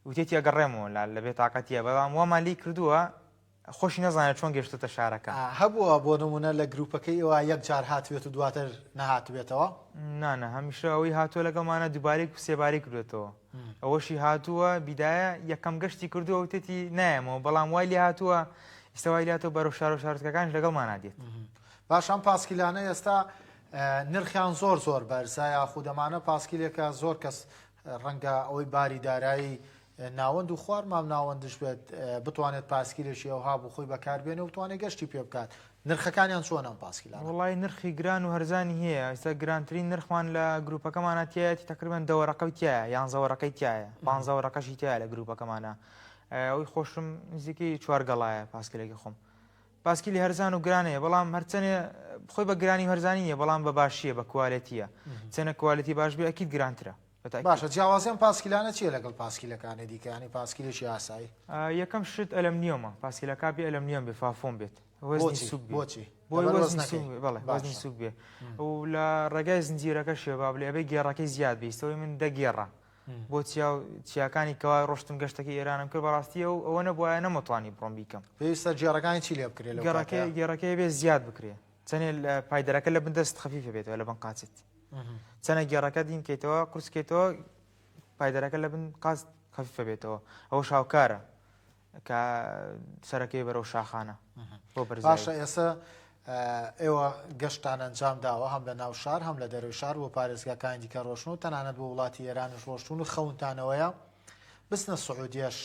Speaker 2: وتێتی ئەگەڕێمەوە لە بێ تااقەتیە بەڵام وامان لی کردووە خۆشی نەزانێت چۆن گەشتۆتە شارەکە.
Speaker 1: هەبووە بۆ نموونە لە گروپەکەی ئێوە یەک جار هاتبێت و دواتر نەهاتبێتەوە؟
Speaker 2: نا نا هەمیشە ئەوەی هاتووە لەگەڵمانە دووبارەی و سێبارەی کردوێتەوە ئەوەشی هاتووە بیدایە یەکەم گەشتی کردووە وتێتی نایەمەوە بەڵام وای لێ هاتووە ئیستا وای لێ هاتووە بەرەو شار و شارۆچکەکانیش لەگەڵمانا دێت.
Speaker 1: باشە ئەم پاسکیلانە ئێستا نرخیان زۆر زۆر بەرزە یاخود ئەمانە پاسکیلێکە زۆر کەس ڕەنگە ئەوەی باری دارایی ناوەند و خوار مامناوەندش بێت بتوانێت پاسکیلێکی ئەوها بۆ خۆی بەکاربێنێ و بتوانێت گەشتی پێ بکات نرخەکانیان چۆنە ئەم پاسکیلانە؟
Speaker 2: وەڵای نرخی گران و هەرزانی هەیە ئێستا گرانترین نرخمان لە گروپەکەمانە تایەتی تقریبا دە وەرەقەی تایە یانزە وەرەقەی تایە پانزە وەرەقەشی تایە لە گروپەکەمانە ئەوەی خۆشم نزیکەی چوار گەڵایە پاسکیلێکی خۆم پاسکیلی هەرزان و گران هەیە بەڵام هەرچەنێ خۆی بە گرانی و هەرزانی نیە بەڵام بە باشیە بە کوالێتیە چەنە کوالێتی باش بێ ئەکید گرانترە.
Speaker 1: باشە جیاوازی ئەم پاسکیلانە چییە لەگەڵ پاسکیلەکانی دیکە ینی پاسکیلێکی ئاسایی؟
Speaker 2: یەکەم شت ئەلەمنیۆمە پاسکیلەکە بێ ئەلەمنیۆم بێ فافۆم بێت وەزنی سوک بێ
Speaker 1: بۆچی
Speaker 2: بۆی وەزنی سوک بێ بەڵێ وەزنی سوک بێ و لە ڕێگای زنجیرەکەشیەوە با بڵێ ئەبێ گێڕەکەی زیاد بێ ئیستەوەی من دە گێڕە بۆ چیا و چیاکانی کەوا ڕۆشتم گەشتەکەی ئێرانم کرد بەڕاستی ئەو ئەوە نەبوایە نەمەتوانی بڕۆم بیکەم
Speaker 1: پێویستە گێڕەکانی چی لێ بکرێ لەو
Speaker 2: گێڕەکەی
Speaker 1: کاتەیا؟
Speaker 2: گێڕەکەی بێ زیاد بکرێ چەنێ پایدەرەکە لە بن دەست خەفیفە بێتەوە لە بن قاچت چەنە گێڕەکە دین کەیتەوە قورسکەیتەوە پایدەرەکە لە بن قاچ خەفیفە بێتەوە ئەوە شاوکارە کە سەرەکەی بەرەو شاخانە بۆ
Speaker 1: باشە ئێستا ئێوە گەشتان ئەنجام داوە هەم لە ناو شار هەم لە دەرەوەی شار بۆ پارێزگاکانی دیکە ڕۆشن و تەنانەت بۆ وڵاتی ئێرانش ڕۆشتون و خەونتانەوەیە بچنە سعودیەش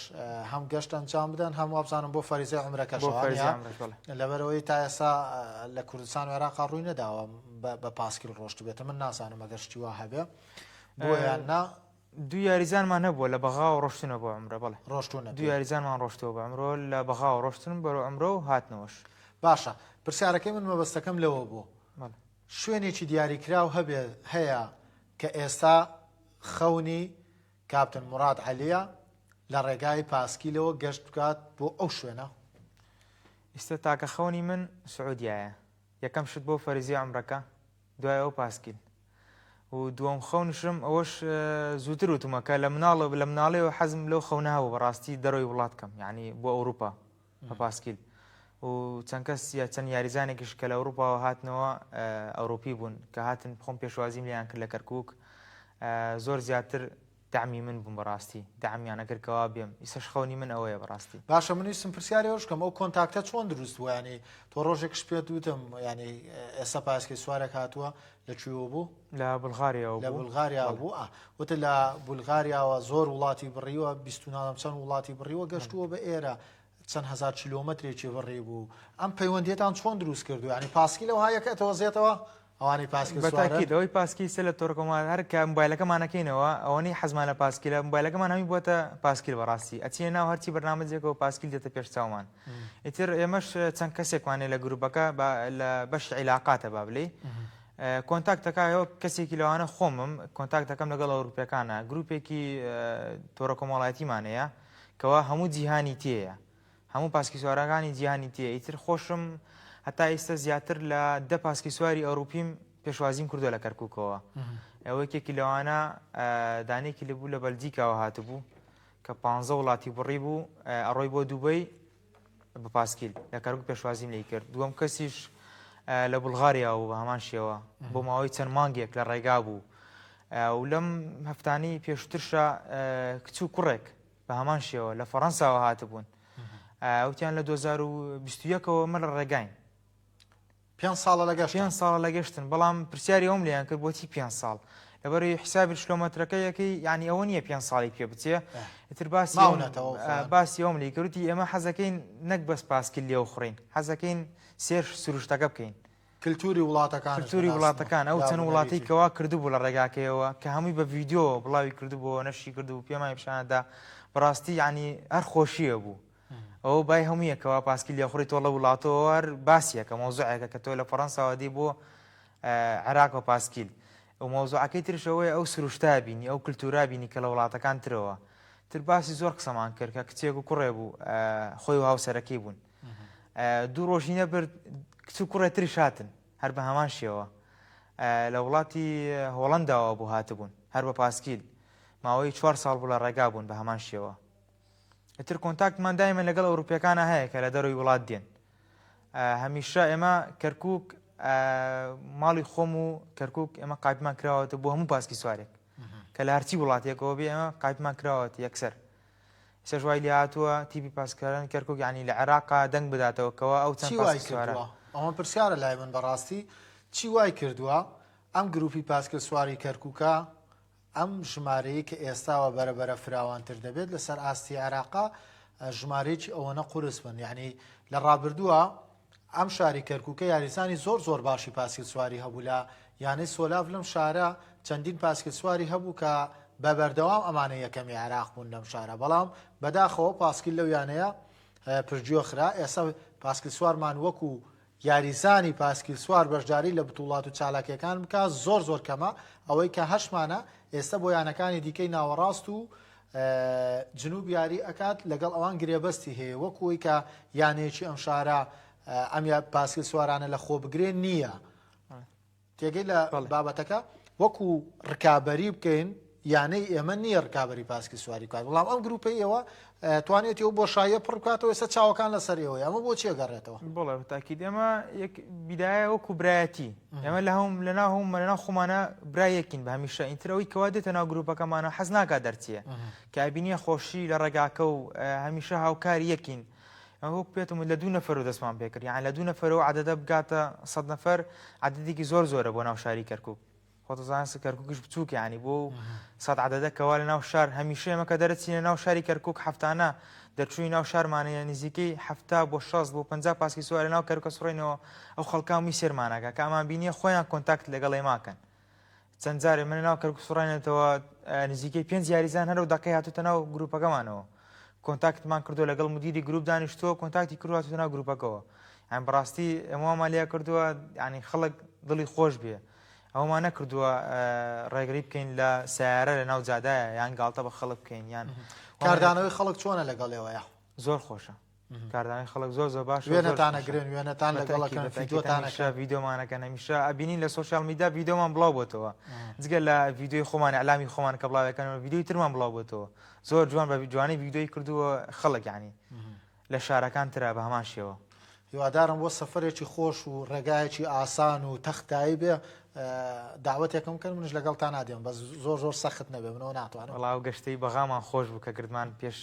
Speaker 1: هەم گەشت ئەنجام بدەن هەم وابزانم بۆ فەریزەی عومرەکەش لەبەرەوەی تا ئێستا لە کوردستان و عێراقا ڕووی نەداوە بە پاسکیل ڕۆشتبێتە من نازانم ئەگەر شتی وا هەبێ بۆیان نا
Speaker 2: دوو یاریزانمان هەبووە لە بەغاوە ڕۆشتنە بۆ عمرە بەڵێ
Speaker 1: ڕۆشتونە
Speaker 2: دوو یاریزانمان ڕۆشتەوە بە عمرۆ لە بەغاوە ڕۆشتن بەرەو عمرۆ و هاتنەوەش
Speaker 1: باشە پرسیارەکەی من مەبەستەکەم لەوە بوو شوێنێکی دیاریکراو هەبێ هەیە کە ئێستا خەونی کاپتن موراد عەلیە لە ڕێگای پاسکیلەوە گەشت بکات بۆ ئەو شوێنە؟
Speaker 2: ئیستا تاکە خەونی من سعودیایە یەکەم شت بۆ فەرزی عومرەکە دوای ئەوە پاسکیل و دووەم خەونشم ئەوەش زووتر وتومە کە لە مناڵ لە مناڵیەوە حەزم لەو خەونە هەبوو بەڕاستی دەرەوەی وڵات کەم یعنی بۆ ئەوروپا بە پاسکیل و چەند کەس یا چەند یاریزانێکیش کە لە ئەوروپاوە هاتنەوە ئەوروپی بوون کە هاتن خۆم پێشوازیم لیان کرد لە کەرکک زۆر زیاتر. دەعمی من بوون بەڕاستی دەعمیان ئەکرد کەوا بێم ئیسەش خەونی من ئەوەیە بەڕاستی.
Speaker 1: باشە من ویستم پرسیاری ئەوەش بکەم ئەو کۆنتاکتە چۆن دروست بوو یانی تۆ ڕۆژێکش پێت وتم یانی ئێستا پاسکیل سوارێک هاتووە لە کوێوە بوو؟
Speaker 2: لە بولغاریاوە
Speaker 1: لە
Speaker 2: بوو.
Speaker 1: بولغاریاوە بوو ئا وتت لە بولغاریاوە زۆر وڵاتی بڕیوە 20 و نازانم چەند وڵاتی بڕیوە گەشتووە بە ئێرە چەند هەزار کیلۆمەترێکی بڕی بوو ئەم پەیوەندیەتان چۆن دروست کردو یانی پاسکیل ئەوها یەک ئەتۆزێتەوە ئەوانەی پاسکیل سوارن؟
Speaker 2: بەتاکید ئەوەی پاسکیل سێ لە تۆرکۆمان هەر کە موبایلەکەمان ئەکەینەوە ئەوەنەی حەزمان لە پاسکیلە موبایلەکەمان هەمووی بووەتە پاسکیل بەڕاستی ئەچینە ناو هەرچی بەرنامەجێکەوە پاسکیل دێتە پێش چاومان ئیتر ئێمەش چەند کەسێکمان هەیە لە گروپەکە لە بەشی عیلاقاتە با بلێی contact ەکە کەسێکی لەوانە خۆمم contact ەکەم لەگەڵ ئەوروپیەکانە گروپێکی تۆڕە کۆمەڵایەتیمان هەیە کەوا هەموو جیهانی تێیە هەموو پاسکیسوارەکانی جیهانی تێ ئیتر خۆشم هەتا ئیستا زیاتر لە دە پاسکیسواری ئەوروپیم پێشوازیم کردووە لە کەرکووکەوە ئەوە یەکێکی لەوانە دانێکی لە بوو لە بەلجیکاوە هاتبوو کە پ وڵاتی بڕی بوو ئەڕۆی بۆ دوبەی بە پاسکیل لە کەرکوک پێشوازیم لی کرد دووەم کەسیش لە بولغاریا و بە هەمان شێوە بۆ ماوەی چەند مانگێک لە ڕێگا بوو و لەم هەفتانی پێشترشە کچ و کوڕێک بە هەمان شێوە لە فەڕەنساوە هاتبوون وتیان لە 2021ەوە مە لە ڕێگاین
Speaker 1: پێ ساڵە لە گەشت
Speaker 2: پێ ساڵە لە گەشتن بەڵام پرسیاری ئەوم لێیان کرد بۆچی پێ ساڵ لەبەری حسابی شلۆمەترەکە یەکەی یعنی ئەوە نییە پێ ساڵی پێ بچێ ئیتر باسی باسی ئەوم لی کردی ئێمە حەزەکەین نەک بەس پاسکیل لێو خڕین حەزەکەین سێر سروشتەکە بکەین
Speaker 1: کلتوری وڵاتەکان
Speaker 2: کلتوری وڵاتەکان ئەو چەند وڵاتی کەوا کردبوو لە ڕێگاکەیەوە کە هەمووی بە ڤیددیو بڵاوی کردبووەوە نەشی کردبوو پێمانی پیشاندا بەڕاستی یعنی هەر خۆشیە بوو ئەوە بای هەموویە کەوا پاسکیل لێخوڕی تۆ لە وڵاتەوە هەر باسیەکە مەوزوعێکە کە تۆ لە فەڕەنساوە دی بۆ عێراق بە پاسکیل و مەوزوعەکەی ترش ئەوەیە ئەو سروشتا بینی ئەو کلتورا بینی کە لە وڵاتەکان ترەوە تر باسی زۆر قسەمان کرد کە کچێک و کوڕێ بوو خۆی و هاوسەرەکەی بوون دوو ڕۆژی نەبرد کچ و کوڕێ تریش هاتن هەر بە هەمان شێوە لە وڵاتی هۆڵنداوە بوو هاتبوون هەر بە پاسکیل ماوەی چوار ساڵ بوو لە ڕێگا بوون بە هەمان شێوە ئیتر contact مان دایمە لەگەڵ ئەوروپیەکانە هەیە کە لە دەرەوەی وڵات دێن هەمیشە ئێمە کەرکک ماڵی خۆم و کەرکک ئێمە قاپمان کراوەتە بۆ هەموو پاسکی سوارێک کە لە هەرچی وڵاتێکەوە بێ ئێمە قاپمان کراوەت یەکسەر ئێستاش وای لێهاتووە تیپی پاسکارانی کەرکک یعنی لە عێراقا دەنگ بداتەوە کەوا ئەو چەند
Speaker 1: چی وای
Speaker 2: پاسکی سوارە
Speaker 1: کردووە؟ ئەوە پرسیارە لای من بەڕاستی چی وای کردووە ئەم گروپی پاسکل سواری کەرکوکە ئەم ژمارەیە کە ئێستاوە بەرە بەرە فراوانتر دەبێت لەسەر ئاستی عێراقا ژمارەیەکی ئەوەنە قورس بن یعنی لە ڕابردووە ئەم شاری کەرکوکە یاریزانی زۆر زۆر باشی پاسکیل سواری هەبوو لە یانەی سۆلاڤ لەم شارە چەندین پاسکیل سواری هەبوو کە بە بەردەوام ئەمانە یەکەمی عێراق بوون لەم شارە بەڵام بەداخەوە پاسکیل لەو یانەیە پشتگوێ خرا ئێستا پاسکیل سوارمان وەکو یاریزانی پاسکیل سوار بەشداری لە بتوڵات و چالاکیەکان بکا زۆر زۆر کەمە ئەوەی کە هەشمانە ئێستا بۆ یانەکانی دیکەی ناوەڕاست و جنوب یاری ئەکات لەگەڵ ئەوان گرێبەستی هەیە وەکو ئەوی کە یانەیەکی ئەم شارە ئەم پاسکیل سوارانە لە خۆ بگرێ نییە تێگەی لە بابەتەکە وەکو ڕکابەری بکەین یانەی ئێمە نییە ڕکابەری پاسکی سواری بکات بەڵام ئەم گروپەی ئێوە توانێتی ئەو بۆشاییە پڕ بکاتەوە ئێستا چاوەکان لەسەر ئێوەیە ئەمە بۆ چیە گەڕێتەوە؟
Speaker 2: بەڵێ تاکید ئێمە یەک بیدایە وەکو برایەتی ئێمە لە هەم لە ناو هەم لە ناو خۆمانە برایەکین بە هەمیشە ئینتر ئەوەی کەوا دێتە ناو گروپەکەمانە حەز ناکات دەرچیە کە ئەبینیە خۆشی لە ڕێگاکە و هەمیشە هاوکاری یەکین ئەمە وەک پێتم وت لە دوو نەفەرەوە دەستمان پێکرد یان لە دوو نەفەرەوە عەدەدە بگاتە سەد نەفەر عەدەدێکی زۆر زۆرە بۆ ناو شاری کەرکک خۆت دەزانست کەرکوکیش بچووکە یانی بۆ سەد عەدەدە کەوا لە ناو شار هەمیشە ئێمە کە دەرەچینە ناو شاری کەرکوک هەفتانە دەرچووی ناو شارمانەیە نزیکەی 70 بۆ 60 بۆ 50 پاسکی سوار لە ناو کەرکوکە سوڕینەوە ئەو خەڵکامی سێرمانەکە کە ئەمان بینیە خۆیان contact لەگەڵ ئێماکەن چەند جارێ من ناو کەرکوک سوڕێنێتەوە نزیکەی پێنج یاریزان هەرو دەقەی هاتوتە ناو گروپەکەمانەوە contact مان کردو لەگەڵ مدیری گروپ دانیشتووە contact ی کردو هاتوتە ناو گروپەکەوە یان بەڕاستی ئێمەمان لێ کردووە ینی خەڵک دڵی خۆش بێ ئەوەمان نەکردووە ڕێگری بکەین لە سیارە لە ناو جادایە یان گاڵتە بە خەڵک بکەین یان
Speaker 1: کاردانەوەی خەڵک چۆنە لەگەڵ ئێوەیە؟
Speaker 2: زۆر خۆشە کاردانەوەی خەڵک زۆر زۆر باشە
Speaker 1: وێنەتان ئەگرن وێنەتان لەگەڵەکەن ڤیدیۆتان
Speaker 2: ئەکەن ڤیدیۆمانەکەن هەمیشە ئەبینین لە social media ڤیدیۆمان بڵاو بۆتەوە جگە لە ڤیدیۆی خۆمان ئەلامی خۆمان کە بڵاوەکەنەوە ڤیدیۆی ترمان بڵاو بۆتەوە زۆر جوان بە جوانی ڤیدیۆی کردووە خەڵک یعنی لە شارەکان ترا بە هەمان شێوە.
Speaker 1: هیوادارم بۆ سەفەرێکی خۆش و ڕێگایەکی ئاسان و تەختایی بێ داوەتێکم بکەن منش لەگەڵتان نادێم بەس زۆر زۆر سەخت نەبێ منەوە ناتوانم.
Speaker 2: وەڵا ئەو گەشتەی بەغامان خۆش بوو کە کردمان پێش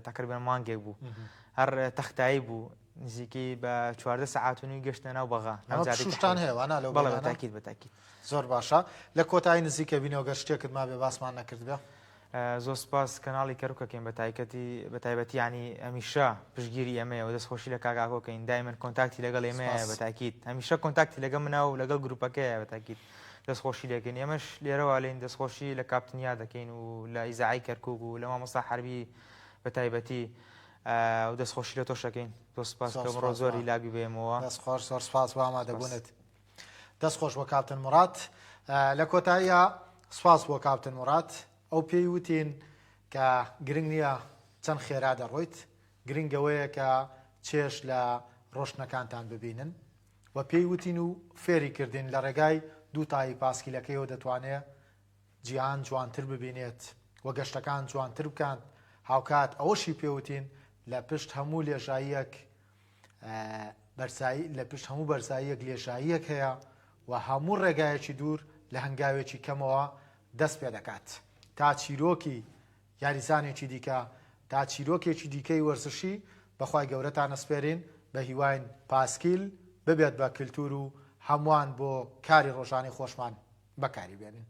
Speaker 2: تەقریبەن مانگێک بوو هەر تەختایی بوو نزیکەی بە 14 سەعات و نیو گەشتە ناو بەغا ناو
Speaker 1: ئەمە
Speaker 2: جادەی
Speaker 1: پشووشتان
Speaker 2: تەحریر
Speaker 1: هەیە وانا لەو
Speaker 2: بەڵێ
Speaker 1: بەینانە؟
Speaker 2: بەتاکید بەتاکید.
Speaker 1: زۆر باشە لە کۆتایی نزیکە بینەوە گەر شتێکت مابێ باسمان نەکردبێ.
Speaker 2: زۆر سوپاس کەناڵی کەرکوک ئەکەین بەتایکەتی بەتایبەتی یانی هەمیشە پشتگیری ئێمەیە و دەستخۆشی لە کاک ئاکۆ کەین دایمەن contact ی لەگەڵ ئێمەیە
Speaker 1: سپاس.
Speaker 2: بەتاکید هەمیشە contact ی لەگەڵ منە و لەگەڵ گروپەکەیە بەتاکید دەستخۆشی لێکەین ئێمەش لێرەوە لێین دەستخۆشی لە کاپتن یا دەکەین و لە ئیزاعی کەرکوک و لە مامۆستا حەربی بەتایبەتی و دەستخۆشی لە تۆش ئەکەین زۆر سوپاس
Speaker 1: زۆر
Speaker 2: کە ئەمڕۆ
Speaker 1: سپاس
Speaker 2: زۆر
Speaker 1: بۆ
Speaker 2: هیلاک بووی بە ئێمەوە.
Speaker 1: دەست خۆش زۆر سپاس بۆ
Speaker 2: سپاس.
Speaker 1: ئامادەبوونت. دەست خۆش بۆ کاپتن موڕاد. لە کۆتاییا سوپاس بۆ کاپتن موڕاد ئەو پێی وتین کە گرنگ نییە چەند خێرا دەڕۆیت گرنگ ئەوەیە کە چێژ لە ڕۆشتنەکانتان ببینن و پێی وتین و فێری کردین لە ڕێگای دوو تایی پاسکیلەکەیەوە دەتوانێ جیهان جوانتر ببینێت و گەشتەکان جوانتر بکات هاوکات ئەوەشی پێوتین لە پشت هەموو لێژاییەک بەرزایی لە پشت هەموو بەرزاییەک لێژاییەک هەیە و هەموو ڕێگایەکی دوور لە هەنگاوێکی کەمەوە دەست پێ دەکات تا چیرۆکی یاریزانێکی دیکە تا چیرۆکێکی دیکەی وەرزشی بەخوای گەورەتان ئەسپێرین بە هیواین پاسکیل ببێت بە کلتور و هەمووان بۆ کاری ڕۆژانەی خۆشمان بەکاری بێنین.